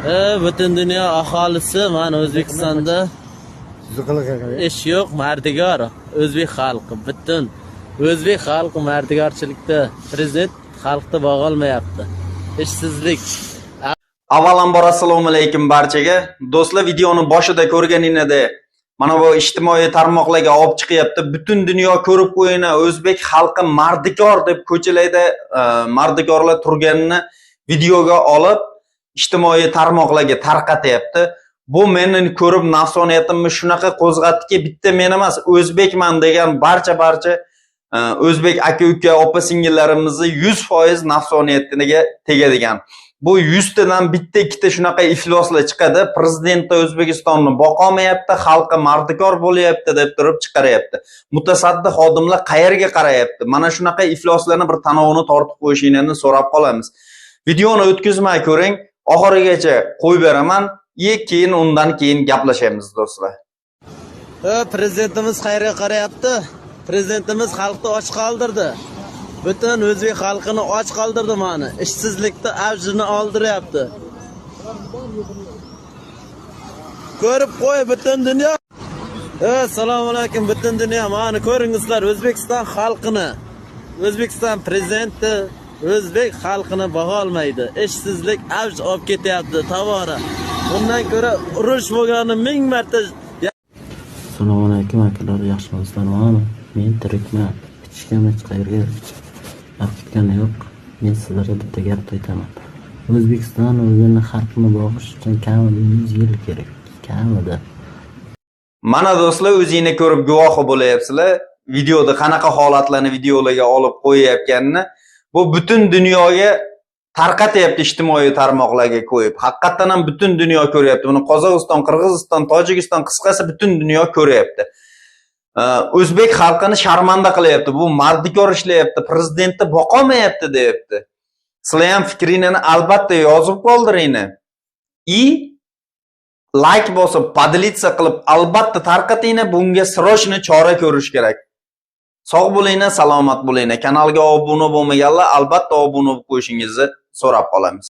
Butun dunyo aholisi mana O'zbekistonda ish yo'q, mardiyor o'zbek xalqi, butun o'zbek xalqi mardiyorchilikda. Prezident xalqni boqolmayapti. Ishsizlik. Avvalambor assalomu alaykum barchaga. Do'stlar, videoni boshida ko'rganingizda mana bu ijtimoiy tarmoqlarga olib chiqyapti. Butun dunyo ko'rib qo'yini, o'zbek xalqi mardikor deb ko'chalarda mardikorlar turganini videoga olib ijtimoiy tarmoqlarga tarqatyapti. Bu meni ko'rib nafsoniyatimni shunaqa qo'zg'atdiki, bitta men emas, o'zbekman degan barcha o'zbek aka-uka, opa singillarimizni 100% nafsoniyatiga tegadigan. Bu 100 tadan bitta ikkita shunaqa ifloslar chiqadi. Prezidenti O'zbekistonni boqolmayapti, xalqi mardikor bo'lyapti deb turib chiqaryapti. Mutasaddi xodimlar qayerga qarayapti? Mana shunaqa ifloslarni bir tanovini tortib qo'yishinglarni so'rab qolamiz. Videoni o'tkazmay ko'ring, oxirigacha qo'yib beraman. Keyin undan keyin gaplashamiz, do'stlar. Prezidentimiz qayerga qarayapti? Prezidentimiz xalqni och qoldirdi. Butun o'zbek xalqini och qoldirdi mana. Ishsizlikda avjini oldiryapti. Ko'rib qo'y butun dunyo. Assalomu alaykum butun dunyo. Mana ko'ringizlar O'zbekiston xalqini. O'zbekiston prezidenti o'zbek xalqini boqolmaydi. Ishsizlik avj olib ketyapti tobora. Bundan ko'ra urush bo'lgani ming marta. Assalomu alaykum akalar, yaxshimisizlar? Mana men tirikman. Hech kim hech qayerga chiqib yo'q. Men sizlarga bitta gap aytaman. O'zbekiston o'zini xalqini boqish uchun kamida 100 yil kerak. Kamida. Mana do'stlar, o'zingni ko'rib guvohi bo'layapsizlar. Videoda qanaqa holatlarni videolarga olib qo'yayotganini bu butun dunyoga tarqatyapti ijtimoiy tarmoqlarga qo'yib. Haqiqatdan ham butun dunyo ko'ryapti. Buni Qozog'iston, Qirg'iziston, Tojikiston, qisqasi butun dunyo ko'ryapti. O'zbek xalqini sharmanda qilyapti. Bu mardikor ishlayapti, prezidentni boqolmayapti deyapti. Sizlar ham fikringlarni albatta yozib qoldiringlar. И layk bosib, поделиться qilib albatta tarqatinglar. Bunga срочно chora ko'rish kerak. Sog' bo'linglar, salomat bo'linglar. Kanalga obuna bo'lmaganlar albatta obuna bo'lib qo'yishingizni so'rab qolamiz.